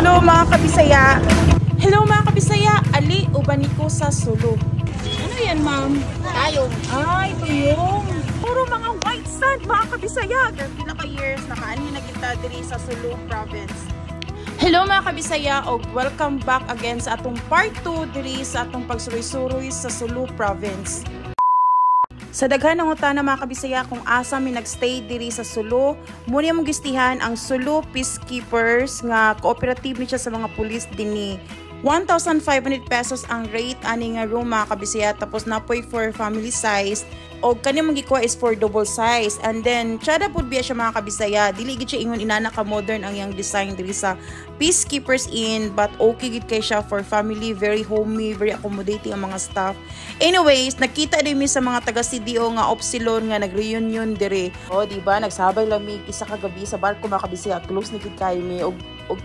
Hello mga kabisaya. Hello mga kabisaya, ali uban ko sa Sulu. Ano yan, ma'am? Tayong. Ay, tuyong. Puro mga white sand mga kabisaya. Pila ka years nakaanhi na kita diri sa Sulu province. Hello mga kabisaya og welcome back again sa atong part 2 diri sa atong pagsuroy-suroy sa Sulu province. Sa daghan ng utana mga kabisaya kung asa mi nagstay diri sa Sulu, muna mong gistihan ang Sulu Peacekeepers nga cooperative ni siya sa mga pulis dinhi. 1,500 pesos ang rate ani nga room mga kabisaya, tapos napoy for family size og kani mong gikuha is for double size. And then tsada pud biya siya mga kabisaya, dili gid siya ingon inana ka modern ang iyang design diri sa Peacekeepers Inn, but okay gid kay siya for family, very homey, very accommodating ang mga staff. Anyways, nakita din mi sa mga taga CDO nga Opsilon nga nag-reunion diri. Oh, di ba nagsabay lang mi isa ka gabi sa barko mga kabisaya, close ni gid kay mi og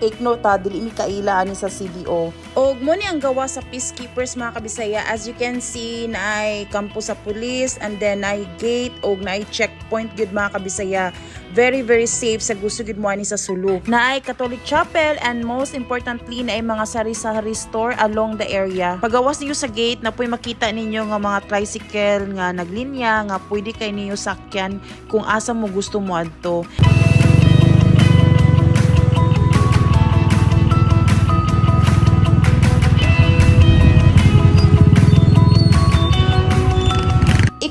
take note ha, dili mi kaila ani sa CDO. Og mo ni ang gawa sa Peacekeepers mga kabisaya. As you can see, naay kampo sa police and then naay gate og naay checkpoint gud mga kabisaya. Very very safe sa gusto gud mo ani sa Sulu. Naay Catholic Chapel and most importantly naay mga sari-sari store along the area. Pagawas niyo sa gate na puy makita ninyo nga mga tricycle nga naglinya nga pwede kay ninyo sakyan kung asa mo gusto mo adto.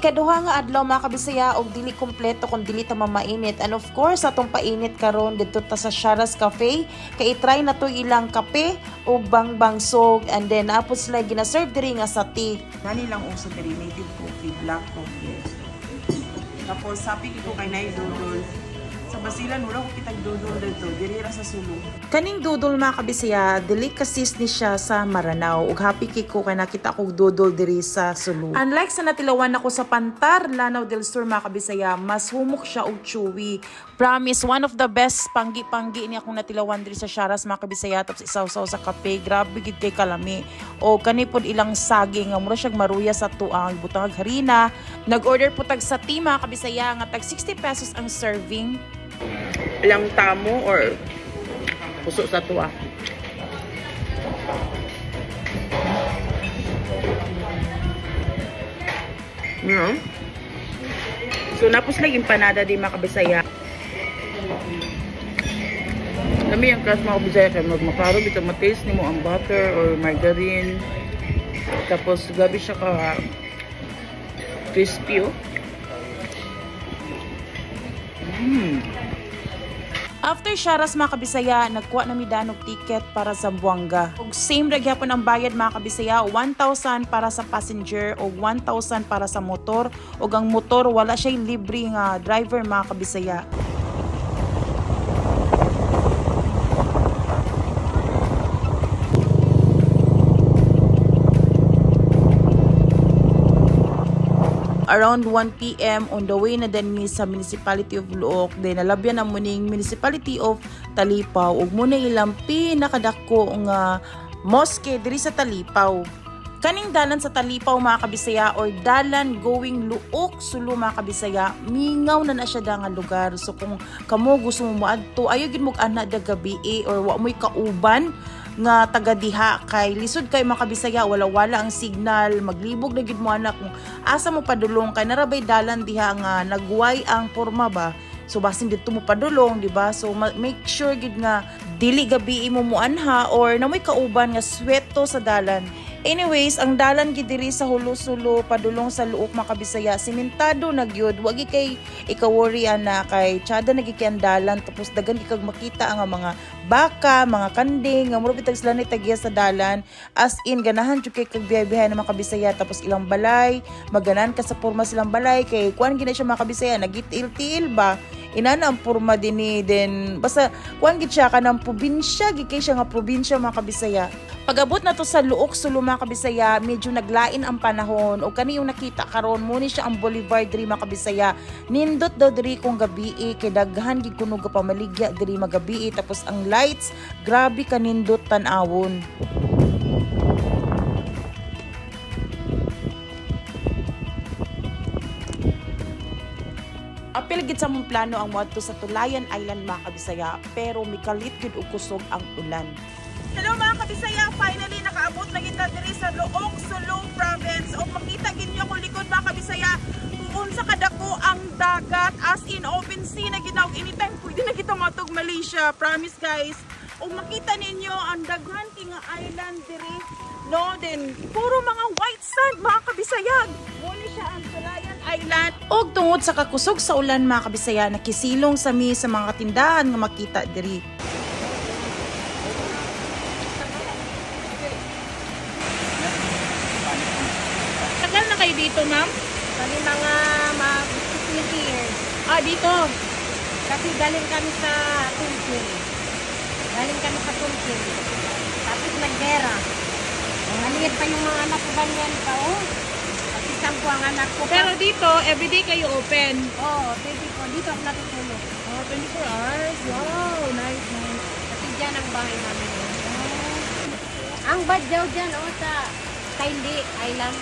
Ikaduha nga adlaw mga kabisaya og dili kompleto kung dili ta mamainit, and of course atong painit karon didto ta sa Sharas Cafe kay i-try na to ilang kape og bangbangsog, and then apod sila gina-serve diri nga sa tea. Nani lang uso diri native coffee, black coffee. Tapos sabi ko kay nay dudol. Sa Basilan wala ko kitag dudol dito, diri ra sa Sulu. Kaning dudol mga kabisaya, delicacies ni siya sa Maranao. Ug happy kay ko kay nakita kog dudol diri sa Sulu. Unlike sa natilawan nako sa Pantar, Lanao del Sur mga kabisaya, mas humok siya og chewy. Promise, one of the best panggi-panggi ni akong natilawan diri sa Sharas mga kabisaya, tapos isawsaw sa kape, grabe gid kay kalami. O kani pod ilang saging nga mura siyag maruya sa tuang, butang og harina. Nag-order po tag sa tea mga kabisaya nga tag 60 pesos ang serving. Ilang tamo or puso sa tuwa. No? So napos lang empanada di mga kabisaya. Kami ang class mga kabisaya kay magmakaro bitaw ma-taste nimo ang butter or margarine. Tapos gabi siya ka crispy oh. After Sharas mga kabisaya, nagkuha na mi danog ticket para sa Zamboanga. Og same ra gyapon ang bayad mga kabisaya, 1,000 para sa passenger og 1,000 para sa motor. Og ang motor wala siya libre nga driver mga kabisaya. Around 1 p.m. on the way na din mi sa Municipality of Looc, then nalabyan na muning Municipality of Talipao ug muna ilang pinakadako nga mosque diri sa Talipao. Kaning dalan sa Talipao mga kabisaya or dalan going Looc Sulu mga kabisaya, mingaw na na siya da nga lugar. So kung kamo gusto mo moadto, ayaw gid mo ana da gabi or wa mo'y kauban nga taga diha kay lisod kay mga kabisaya, wala-wala ang signal, maglibog na gid mo ana kung asa mo padulong kay narabay dalan diha nga nagway ang porma ba. So basin didto mo padulong, di ba? So make sure gid nga dili gabi imo muanha or namoy kauban nga sweto sa dalan. Anyways, ang dalan gid diri sa Hulo-Sulo padulong sa Looc mga kabisaya, simentado na gyud. Wa gi kay ika-worry ana kay tsada na gid kay ang dalan, tapos dagan ikag makita ang mga baka, mga kanding nga mura bitag sila ni tagya sa dalan. As in ganahan jud kay kag biyahe-biyahe ng mga kabisaya, tapos ilang balay, maganan ka sa porma silang balay kay kuan gid na siya mga kabisaya, nagitil-til ba. Inana ang porma dinhi then basta kuan gid siya kanang probinsya gid kay siya nga probinsya mga kabisaya. Pag-abot na to sa Looc Sulu mga kabisaya, medyo naglain ang panahon o kani yung nakita karon mo ni siya ang boulevard diri mga kabisaya. Nindot daw diri kung gabi kay daghan gid kuno pamaligya diri magabi, tapos ang lights grabe kanindot tan-awon. Apil gid sa mong plano ang moadto sa Tulayan Island mga kabisaya, pero mikalit gid og kusog ang ulan. Hello mga kabisaya, finally nakaabot na kita diri sa Looc, Sulu Province. O makita gid niyo kung likod mga kabisaya kung unsa kadako ang dagat, as in open sea na gid na, og anytime pwede na kita moadtog Malaysia, promise guys. O makita ninyo ang daghan kay nga island diri, no, then puro mga white sand mga kabisaya. Mo ni siya ang Tulayan Island. Og tungod sa kakusog sa ulan mga kabisaya, nakisilong sa mi sa mga tindahan nga makita diri. Tagal na kayo dito, ma'am? Kami mga 20 years. Ah, dito. Kasi galing kami sa Tulkin. Galing kami sa Tulkin. Tapos naggera. Maliit pa yung mga anak ko, ganyan pa, oh. Kasi 10 ang anak ko. Pero dito, everyday kayo open? Oo, oh, 24. Dito ako natutulog. Oh, 24 hours. Wow, nice, nice. Kasi dyan ang bahay namin. Oh. Ang Badjao dyan, oh, sa Kaindi Island.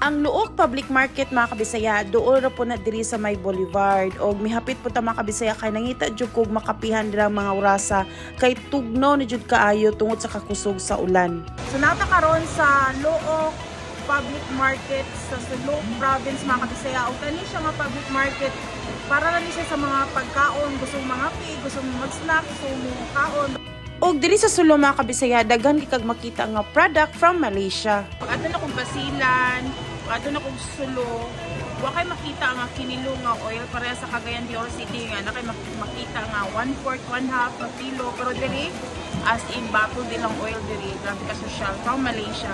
Ang Looc Public Market mga kabisaya, duol ra po na diri sa may Boulevard. Og mihapit po ta mga kabisaya kay nangita jud kog makapihan dira mga orasa kay tugnaw ni jud kaayo tungod sa kakusog sa ulan. So nata karon sa Looc Public Market sa Sulu Province mga kabisaya. Og kani siya nga public market para ra ni siya sa mga pagkaon, gusto mga pi, gusto mo mag-snack, gusto mo kaon. Og diri sa Sulu mga kabisaya, daghan kay kag makita nga product from Malaysia. Pag adto na kong Basilan, pag adto na kong Sulu, wa kay makita nga kinilo nga oil pareha sa Cagayan de Oro City nga na kay makita nga 1/4, 1/2 nga kilo, pero diri as in bottle din lang oil diri, grabe ka social from Malaysia.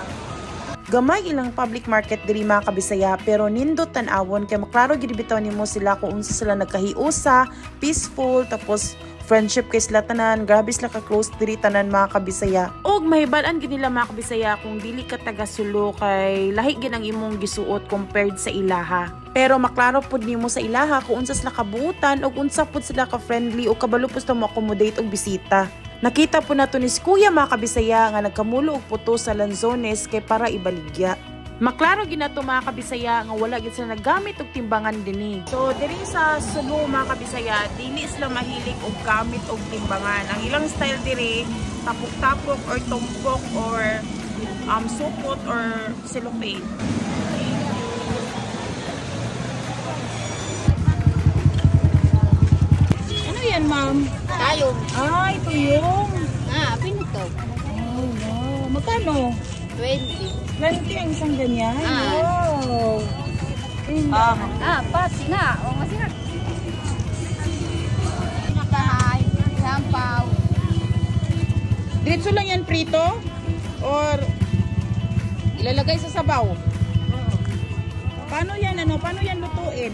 Gamay ilang public market diri mga kabisaya, pero nindot tan-awon kay maklaro gid bitaw nimo sila kung unsa sila nagkahiusa, peaceful, tapos friendship kay sila tanan, grabe sila ka close diri tanan mga kabisaya. Og mahibal-an gid nila mga kabisaya kung dili ka taga Sulu kay lahi gid ang imong gisuot compared sa ilaha. Pero maklaro pud nimo sa ilaha kung unsa sila kabuutan og unsa pud sila ka friendly o kabalo pud sila mo accommodate og bisita. Nakita po nato ni Kuya mga kabisaya nga nagkamulo og puto sa lanzones kay para ibaligya. Maklaro gid nato mga kabisaya nga wala gid sila naggamit og timbangan dinhi. So diri sa Sulu mga kabisaya, dili sila mahilig og gamit og timbangan. Ang ilang style diri tapok-tapok or tumpok or supot or cellophane. Ano yan, ma'am? Tayong. Ay, tuyong. Ah, pinito. Oh, wow. Magkano? 20. 20 ang isang ganyan? Ah. Wow. Ah, pas na. O, masira. Pinakahay, sampaw. Diretso lang yan prito? Or ilalagay sa sabaw? Paano yan, ano? Paano yan lutuin?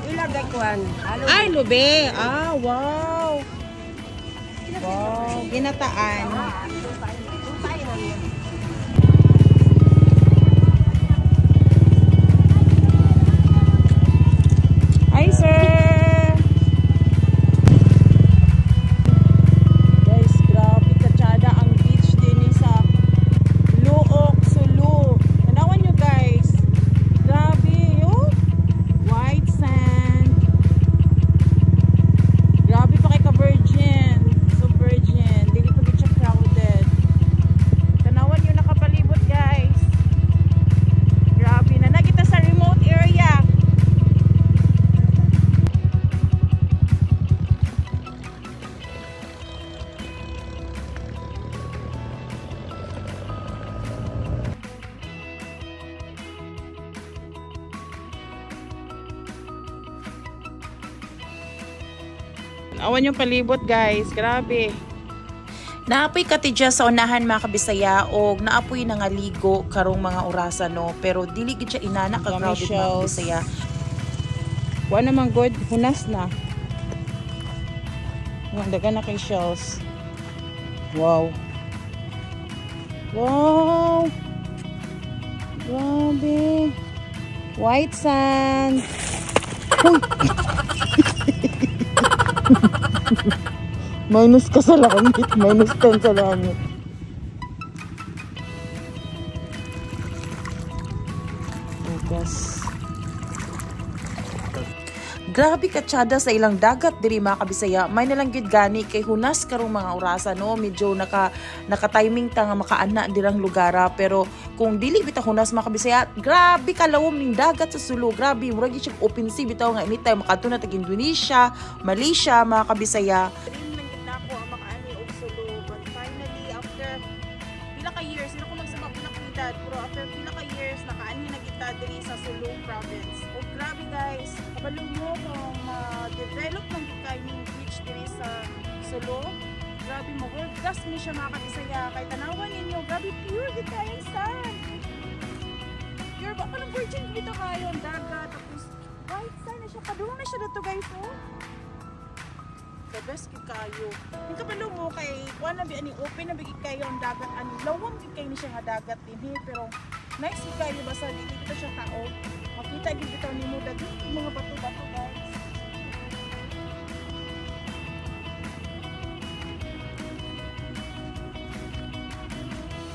Ilagay ko an. Ay, lube. Ah, wow. Wow, ginataan. Hi, sir. Guys, grabe katsada ang beach din sa Looc, Sulu. Tanawan nyo, guys. Grabe, oh. White sand. Grabe pa kay ka-virgin. So virgin. Dili pa siya crowded. Tanawan nyo nakapalibot, guys. Grabe na. Nakita sa remote area. Awan yung palibot, guys. Grabe. Naapoy katidya sa unahan, mga kabisaya, og naapoy nangaligo karong mga orasa, no, pero dili gid siya inana ka Dami crowded, mga shells. kabisaya. Wa naman good, hunas na. Nga daga na kay shells. Wow. Wow. Grabe. White sand. Huy. Minus ka sa langit. Minus 10 sa langit. Ugas. Grabe katsada sa ilang dagat diri, mga kabisaya. May nalang gyud gani kay hunas karong mga orasa, no. Medyo naka timing ta nga makaana dirang lugara, pero kung dili bitaw hunas, mga kabisaya, grabe kalawom ning dagat sa Sulu. Grabe, murag gyud siya open sea bitaw nga anytime makadto na tag Indonesia, Malaysia, mga kabisaya. Dream lang gid nako ang makaani og Sulu, but finally, after pila ka years, hindi ko magsama ko nakita, pero after pila ka years nakaani na kita diri sa Sulu Province. O grabe guys, kabalo mo kung ma-develop lang gid kayo ning beach diri sa Sulu. Grabe mo, world class ni siya, mga kabisaya. Kay tanawan ninyo, grabe pure gid kayo ang sand. Pure ba? Kanang virgin dito kayo ang dagat. Tapos white sand na siya. Padulong na siya dito, guys, oh. The best gid kayo. Yung kabalo mo kay kuan na bi ani, open na bi gid kayo ang dagat ani. Lawom gid kayo ni siya nga dagat dinhi, pero nice gid kayo basta dili kita siya tao. Makita gid bitaw nimo daghan mga bato-bato, guys.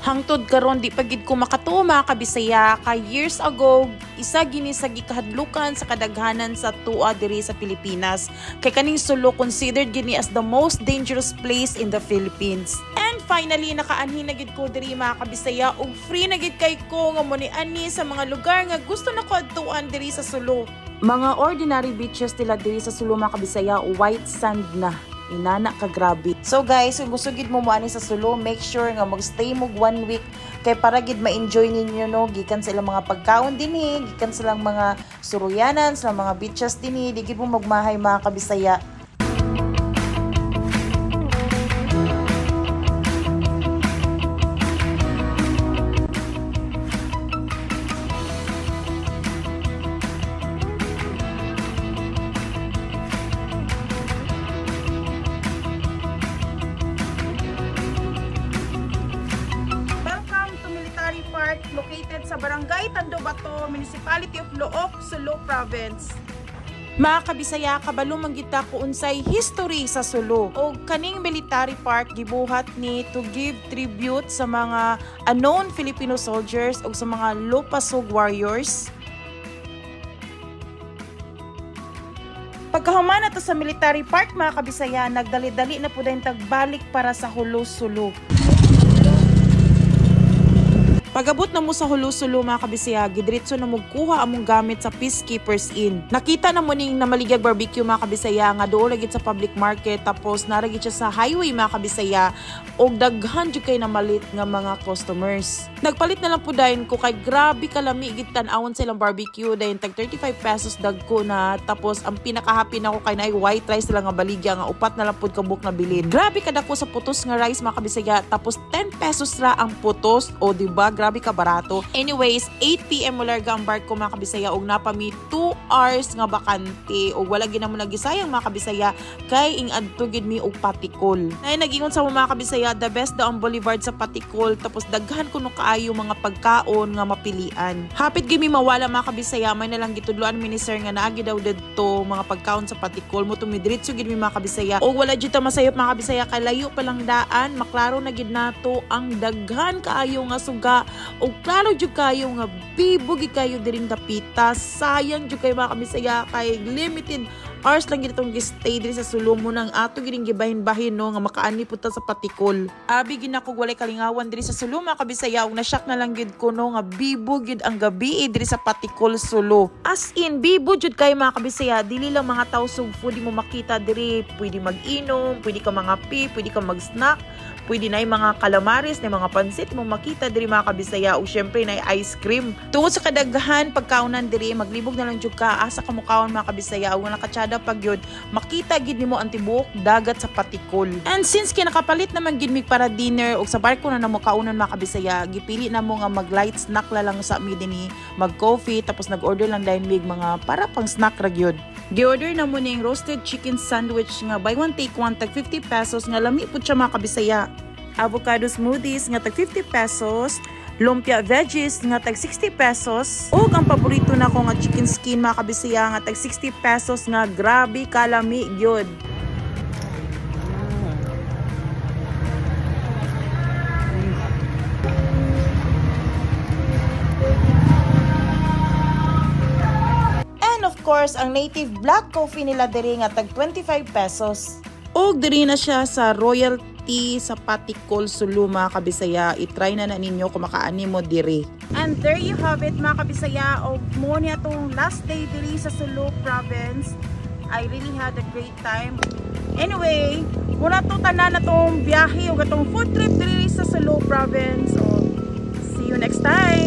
Hangtod karon di pa gid ko makatuo, mga kabisaya, kay years ago isa gini sa gikahadlukan sa kadaghanan sa tua diri sa Pilipinas. Kay kaning Sulu considered gini as the most dangerous place in the Philippines. And finally, nakaanhi na gid ko diri, mga kabisaya, ug free na gid kay ko nga mo ni ani sa mga lugar nga gusto nako adtuan diri sa Sulu. Mga ordinary beaches nila diri sa Sulu, mga kabisaya, white sand na. Inana ka grabe. So guys, kung gusto gid mo moani sa Sulu, make sure nga magstay mo one week kay para gid ma-enjoy ninyo, no, gikan sa ilang mga pagkaon dinhi, gikan sa ilang mga suruyanan, sa ilang mga beaches dinhi, di gid mo magmahay, mga kabisaya. Welcome to Military Park located sa Barangay Tandobato, Municipality of Looc, Sulu Province. Mga kabisaya, kabalo man kita kung unsay history sa Sulu. O kaning military park gibuhat ni to give tribute sa mga unknown Filipino soldiers o sa mga Lupasug warriors. Pagkahuman na to sa military park, mga kabisaya, nagdali-dali na po din tagbalik para sa Jolo Sulu. Pagabot na mo sa Jolo Sulu, mga kabisaya, gidiretso na mo kuha among gamit sa Peacekeepers Inn. Nakita na mo ning namaligya og barbecue, mga kabisaya, nga dool lagi sa public market, tapos naragid siya sa highway, mga kabisaya, og daghan jud kay namalit nga mga customers. Nagpalit na lang po dayon ko kay grabe kalami gid tan-awon sa ilang barbecue, dayon tag 35 pesos dagko na, tapos ang pinaka-happy nako kay naay white rice sila nga baligya nga upat na lang pud kabuk na bilin. Grabe kadako sa putos nga rice, mga kabisaya, tapos 10 pesos ra ang putos o di ba? Grabe ka barato. Anyways, 8 p.m. mo larga ang barko, mga kabisaya, og napami 2 hours nga bakante og wala gid mo nagisayang, mga kabisaya, kay ing adto gid mi og Patikul. Nay nagingon sa mga kabisaya, the best daw ang boulevard sa Patikul, tapos daghan kuno kaayo mga pagkaon nga mapilian. Hapit gid mi mawala, mga kabisaya, may nalang gitudloan mi ni sir nga naagi daw didto mga pagkaon sa Patikul mo tumidiretso gid mi, mga kabisaya. Og wala jud ta masayop, mga kabisaya, kay layo pa lang daan, maklaro na gid nato ang daghan kaayo nga suga og klaro jud kayo nga bibo gid kayo diring dapita. Sayang jud kayo, mga kabisaya, kay limited hours lang gid itong gi-stay diri sa Sulu mo nang ato gid gibahin-bahin, no, nga makaani pud ta sa Patikul. Abi gid nako walay kalingawan diri sa Sulu, mga kabisaya, ug na-shock na lang gid ko, no, nga bibo gid ang gabi diri sa Patikul, Sulu. As in bibo jud kayo, mga kabisaya, dili lang mga tao sugfo di mo makita diri, pwede mag-inom, pwede ka mangapi, pwede ka mag-snack, Pwede na mga calamares, na mga pansit mo makita diri, mga kabisaya, ug syempre na ice cream. Tungod sa kadaghan pagkaunan diri, maglibog na lang jud ka asa ka mukaon, mga kabisaya, ug nakatsada pag yun, makita gid nimo ang tibuok dagat sa Patikul. And since kinakapalit naman gid mig para dinner ug sa barko na namo kaunon, mga kabisaya, gipili na mo nga mag light snack la lang sa mi dinhi, mag coffee, tapos nag-order lang dayon mig mga para pang snack ra gyud. Gi-order na mo ning roasted chicken sandwich nga buy one take one tag 50 pesos nga lami pud siya, mga kabisaya. Avocado smoothies nga tag 50 pesos, lumpia veggies nga tag 60 pesos, ug ang paborito na ko nga chicken skin, mga kabisaya, nga tag 60 pesos nga grabe kalami gyud. And of course, ang native black coffee nila diri nga tag 25 pesos. Og diri na siya sa Royalty sa Patikul, Sulu, mga kabisaya. I-try na na ninyo kung makaani mo diri. And there you have it, mga kabisaya. Og mo niya tong last day diri sa Sulu Province. I really had a great time. Anyway, muna to tanan na tong biyahe o atong food trip diri sa Sulu Province. So, see you next time.